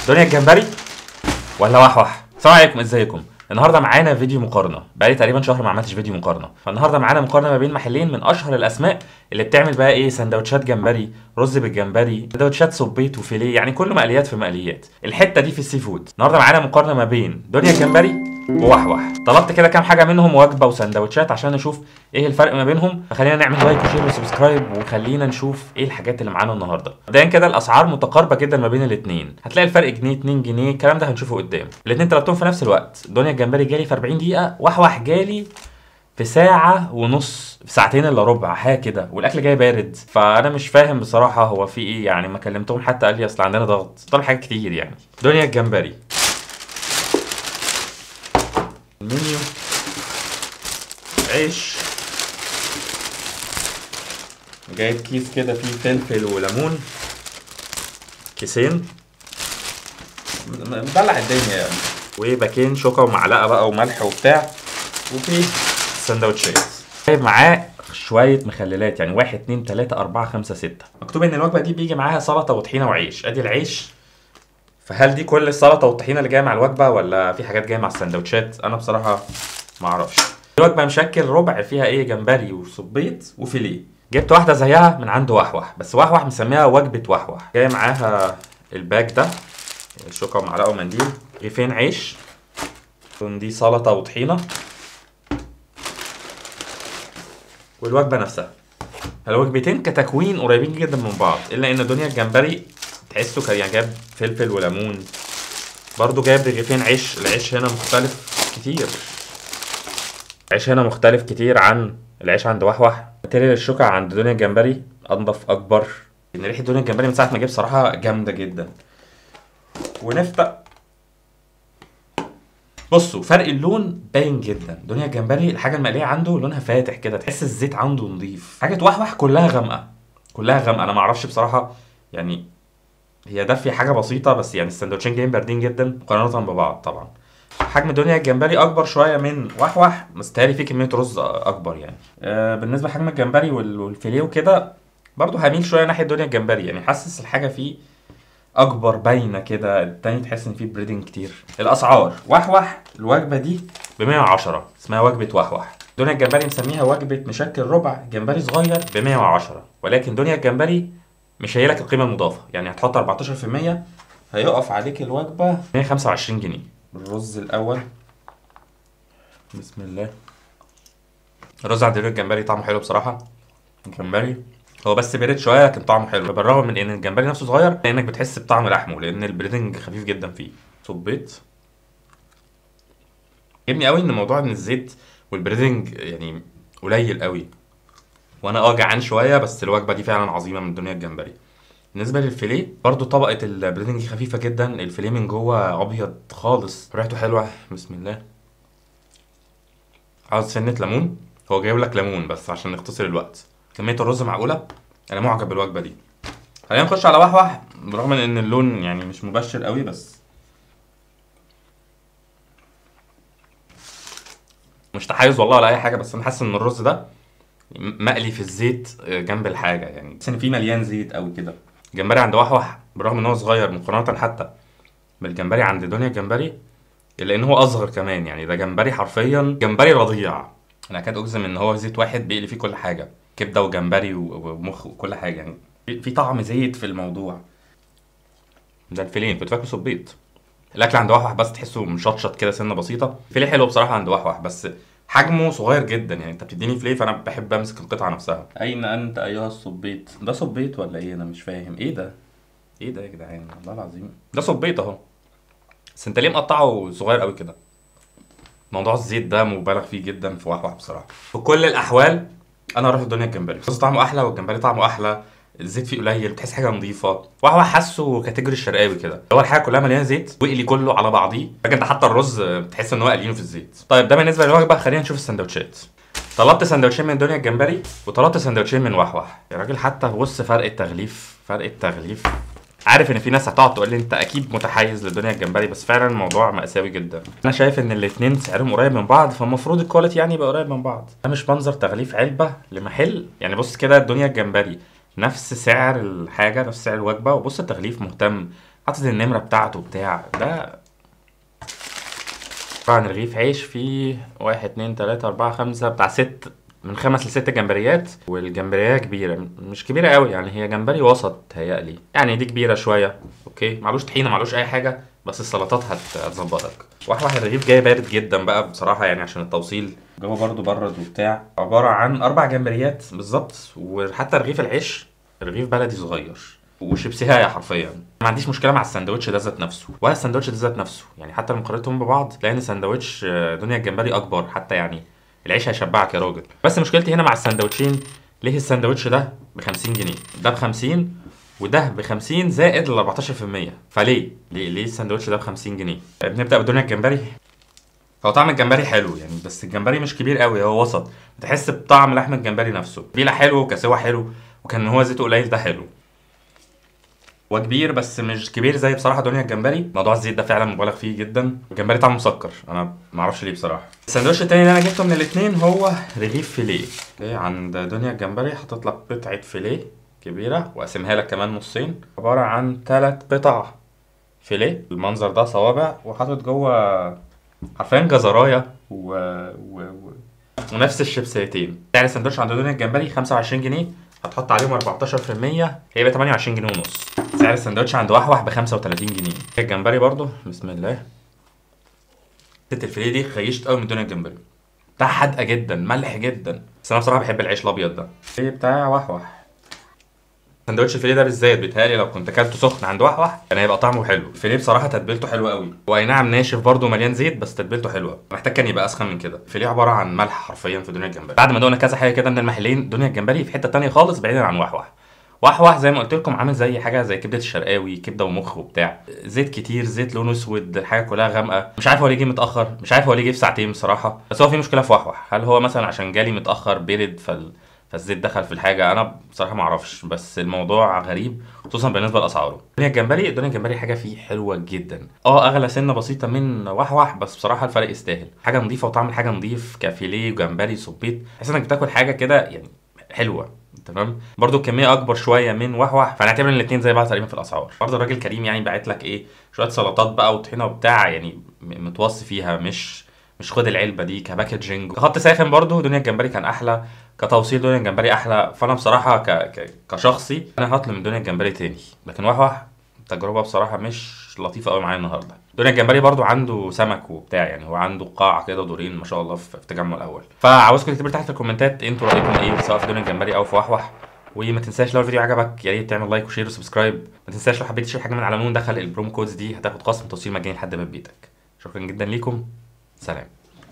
دنيا الجمبري ولا وحوح؟ السلام عليكم، ازيكم؟ النهارده معانا فيديو مقارنة. بقالي تقريبا شهر ما عملتش فيديو مقارنة، فالنهارده معانا مقارنة ما بين محلين من اشهر الاسماء اللي بتعمل بقى ايه، سندوتشات جمبري، رز بالجمبري، سندوتشات صبيط وفيليه، يعني كله مقليات في مقليات. الحتة دي في ال seafood. النهارده معانا مقارنة ما بين دنيا الجمبري ووحوح. طلبت كده كام حاجة منهم، وجبة وسندوتشات، عشان نشوف ايه الفرق ما بينهم. فخلينا نعمل like و share و subscribe، وخلينا نشوف ايه الحاجات اللي معانا النهارده. مبدئيا كده الاسعار متقاربة جدا ما بين الاثنين، هتلاقي الفرق جنيه 2 جنيه، الكلام ده هنشوفه قدام. الاثنين طلبتهم في نفس الوقت. دنيا الجمبري جالي في 40 دقيقة، وحوح جالي في ساعة ونص، في ساعتين الا ربع حاجة كده، والاكل جاي بارد. فانا مش فاهم بصراحة هو في ايه يعني، ما كلمتهم حتى قال لي اصل عندنا ضغط، طلب حاجات كتير يعني. دنيا الجمبري المنيو، عيش، جايب كيس كده فيه فلفل وليمون، كيسين، مدلع الدنيا يعني، وباكين شوكه ومعلقة بقى وملح وبتاع، وفي سندوتشات. جايب معاه شوية مخللات، يعني 1 2 3 4 5 6. مكتوب ان الوجبة دي بيجي معاها سلطة وطحينه وعيش. ادي العيش. فهل دي كل السلطة والطحينه اللي جاية مع الوجبة، ولا في حاجات جاية مع السندوتشات؟ انا بصراحة ما اعرفش. الوجبة مشكل ربع، فيها ايه، جمبري وصبيط وفيليه. جبت واحدة زيها من عند وحوح، بس وحوح مسميها وجبة وحوح. جاية معاها ال pack ده، شوكه ومعلقة ومنديل، رغيفين عيش، دي سلطة وطحينه، والوجبه نفسها. الوجبتين كتكوين قريبين جدا من بعض، الا ان دنيا الجمبري تحسه كان يعني جاب فلفل وليمون، برضو جايب رغيفين عيش. العيش هنا مختلف كتير، العيش هنا مختلف كتير عن العيش عند وحوح. بالتالي الشوكة عند دنيا الجمبري انضف اكبر. ان ريحه دنيا الجمبري من ساعة ما جه بصراحة جامدة جدا. ونفتح، بصوا فرق اللون باين جدا. دنيا الجمبري الحاجة المقليه عنده لونها فاتح كده، تحس الزيت عنده نظيف. حاجة وحوح كلها غامقه، كلها غامقه. انا ما اعرفش بصراحة يعني، هي دافيه حاجة بسيطة بس، يعني السندوتشين جايين باردين جدا مقارنة ببعض. طبعا حجم دنيا الجمبري اكبر شوية من وحوح، مستاهل فيه كمية رز اكبر يعني. بالنسبة لحجم الجمبري والفيليه وكده، برضو هميل شوية ناحية دنيا الجمبري، يعني حاسس الحاجة فيه اكبر باينة كده. التاني تحس ان فيه breading كتير. الاسعار، وحوح الوجبة دي ب 110، اسمها وجبة وحوح. دنيا الجمبري مسميها وجبة مشكل ربع جمبري صغير ب 110، ولكن دنيا الجمبري مش هيلك القيمة المضافة، يعني هتحط 14%، هيقف عليك الوجبة 125 جنيه. الرز الاول، بسم الله. الرز عند دنيا الجمبري طعمه حلو بصراحة. الجمبري هو بس بارد شوية لكن طعمه حلو، بالرغم من ان الجمبري نفسه صغير، لانك بتحس بطعم لحمه، لان ال breading خفيف جدا فيه. صبيت عجبني قوي ان موضوع ان الزيت وال breading يعني قليل قوي، وانا جعان شوية، بس الوجبة دي فعلا عظيمة من دنيا الجمبري. بالنسبة للفيليه برضو طبقه ال breading دي خفيفة جدا، الفيليه من جوه ابيض خالص، ريحته حلوة. بسم الله. عاوز سنة ليمون، هو جايب لك ليمون بس عشان نختصر الوقت. كمية الرز معقولة، انا معجب بالوجبه دي. خلينا نخش على وحوح، برغم من ان اللون يعني مش مبشر قوي، بس مش تحيز والله ولا اي حاجة، بس انا حاسس ان الرز ده مقلي في الزيت جنب الحاجة، يعني تحس ان فيه مليان زيت قوي كده. الجمبري عند وحوح بالرغم ان هو صغير مقارنة حتى بالجمبري عند دنيا الجمبري، لان هو اصغر كمان، يعني ده جمبري حرفيا جمبري رضيع. انا اكاد اجزم ان هو زيت واحد بيقلي فيه كل حاجة، كبده وجمبري ومخ وكل حاجة، يعني في طعم زيت في الموضوع. ده الفيليه كنت فاكره صبيط. الاكل عند وحوح بس تحسه مشطشط كده سنة بسيطة. الفيليه حلو بصراحة عند وحوح، بس حجمه صغير جدا، يعني انت بتديني فيليه فانا بحب امسك القطعة نفسها. اين انت ايها الصبيط؟ ده صبيط ولا ايه؟ انا مش فاهم ايه ده، ايه ده يا جدعان والله العظيم. ده صبيط اهو، بس انت ليه مقطعه صغير قوي كده؟ موضوع الزيت ده مبالغ فيه جدا في وحوح بصراحة. في كل الاحوال انا اروح لدنيا الجمبري، الرز طعمه احلى والجمبري طعمه احلى، الزيت فيه قليل، بتحس حاجة نظيفة. وحوح حاسه category الشرقاوي كده، هو الحاجة كلها مليانة زيت وقلي كله على بعضيه، لكن انت حتى الرز بتحس ان هو قليله في الزيت. طيب ده بالنسبة للوجبه. خلينا نشوف السندوتشات. طلبت سندوتشين من دنيا الجمبري وطلبت سندوتشين من وحوح. يا راجل حتى بص فرق التغليف، فرق التغليف. عارف ان في ناس هتقعد تقول لي انت اكيد متحيز لدنيا الجمبري، بس فعلا الموضوع مأساوي جدا. انا شايف ان الاثنين سعرهم قريب من بعض، فالمفروض ال quality يعني يبقى قريب من بعض. ده مش منظر تغليف علبة لمحل يعني. بص كده دنيا الجمبري نفس سعر الحاجة، نفس سعر الوجبة، وبص التغليف مهتم حاطط النمرة بتاعته بتاع ده. طبعا رغيف عيش فيه 1 2 3 4 5 بتاع 6، من 5 ل6 جمبريات، والجمبريه كبيرة مش كبيرة قوي يعني، هي جمبري وسط تهيألي يعني، دي كبيرة شوية. okay معلوش طحينه معلوش اي حاجة، بس السلطات هتظبطك. وحوح الرغيف جاي بارد جدا بقى بصراحة يعني عشان التوصيل، جوه برده برد وبتاع. عبارة عن 4 جمبريات بالظبط، وحتى رغيف العيش رغيف بلدي صغير وشيبسيهايه حرفيا. ما عنديش مشكلة مع الساندوتش ده ذات نفسه ولا الساندوتش ده ذات نفسه يعني، حتى لما قارنتهم ببعض لان ساندوتش دنيا الجمبري اكبر حتى يعني، العيش هيشبعك يا راجل. بس مشكلتي هنا مع الساندوتشين، ليه الساندوتش ده ب 50 جنيه، ده ب 50 وده ب 50 زائد ال 14%، فليه؟ ليه الساندوتش ده ب 50 جنيه؟ بنبدا بدنيا الجمبري. هو طعم الجمبري حلو يعني، بس الجمبري مش كبير قوي، هو وسط، بتحس بطعم لحم الجمبري نفسه. بيلا حلو وكسوه حلو، وكان هو زيته قليل ده حلو. هو كبير بس مش كبير زي بصراحة دنيا الجمبري، موضوع الزيت ده فعلا مبالغ فيه جدا. الجمبري طعمه مسكر، انا ما اعرفش ليه بصراحة. الساندوتش التاني اللي انا جبته من الاثنين هو رغيف فيليه. عند دنيا الجمبري حاطط لك قطعه فيليه كبيرة وقسمها لك كمان نصين، عبارة عن 3 قطع فيليه المنظر ده صوابع، وحاطط جوه حرفيا جزرايه ونفس الشيبسيتين. سعر الساندوتش عند دنيا الجمبري 25 جنيه، هتحط عليهم 14% هيبقى 28 جنيه ونص. سعر الساندوتش عند وحوح ب 35 جنيه. الجمبري برضو بسم الله، حتة الفيليه دي خيشت قوي من دنيا الجمبري، بتاع حادقه جدا ملح جدا، بس انا بصراحة بحب العيش الابيض ده. ايه بتاع وحوح ساندوتش الفيليه ده بالذات بيتهيألي لو كنت اكلته سخن عند وحوح كان هيبقى طعمه حلو. الفيليه بصراحة تتبيلته حلوة قوي، واي نعم ناشف برده مليان زيت بس تتبيلته حلوة، محتاج كان يبقى اسخن من كده. الفيليه عبارة عن ملح حرفيا في دنيا الجمبري. بعد ما دقنا كذا حاجة كده من المحلين، دنيا الجمبري في حتة ثانية خالص بعيدا عن وحوح. وحوح زي ما قلت لكم عامل زي حاجة زي كبده الشرقاوي، كبده ومخ وبتاع، زيت كتير، زيت لونه اسود، الحاجة كلها غامقه، مش عارف هو ليه جه متاخر، مش عارف هو ليه جه في ساعتين بصراحة. بس هو في مشكلة في وحوح، هل هو مثلا عشان جالي متاخر برد فالزيت دخل في الحاجة؟ انا بصراحة ما اعرفش، بس الموضوع غريب خصوصا بالنسبة لاسعاره. دنيا الجمبري، دنيا الجمبري حاجة فيه حلوة جدا، اغلى سنة بسيطة من وحوح، بس بصراحة الفرق يستاهل. حاجة نظيفة وطعم الحاجة نظيف، كفيليه وجمبري صبيط، تحس انك بتاكل حاجة كده يعني حلوة تمام. برضو الكمية اكبر شوية من وحوح، فنعتبر ان الاثنين زي بعض تقريبا في الاسعار. برضو الراجل كريم يعني باعت لك ايه شوية سلطات بقى وطحينه وبتاع، يعني متوصي فيها، مش خد العلبة دي ك packaging. خط ساخن برضو دنيا الجمبري كان احلى، كتوصيل دنيا الجمبري احلى. فانا بصراحة كشخصي انا هطلب من دنيا الجمبري تاني، لكن وحوح تجربه بصراحة مش لطيفة قوي معايا النهارده. دنيا الجمبري برضو عنده سمك وبتاع، يعني هو عنده قاعة كده دورين ما شاء الله في التجمع الاول. فعاوزكم تكتبوا تحت في الكومنتات انتوا رايكم ايه سواء في دنيا الجمبري او في وحوح. وما تنساش لو الفيديو عجبك يا ريت تعمل like و share و subscribe. ما تنساش لو حبيت تشتري حاجة من على نون دخل ال promo codes دي هتاخد خصم توصيل مجاني لحد باب بيتك. شكرا جدا ليكم، سلام.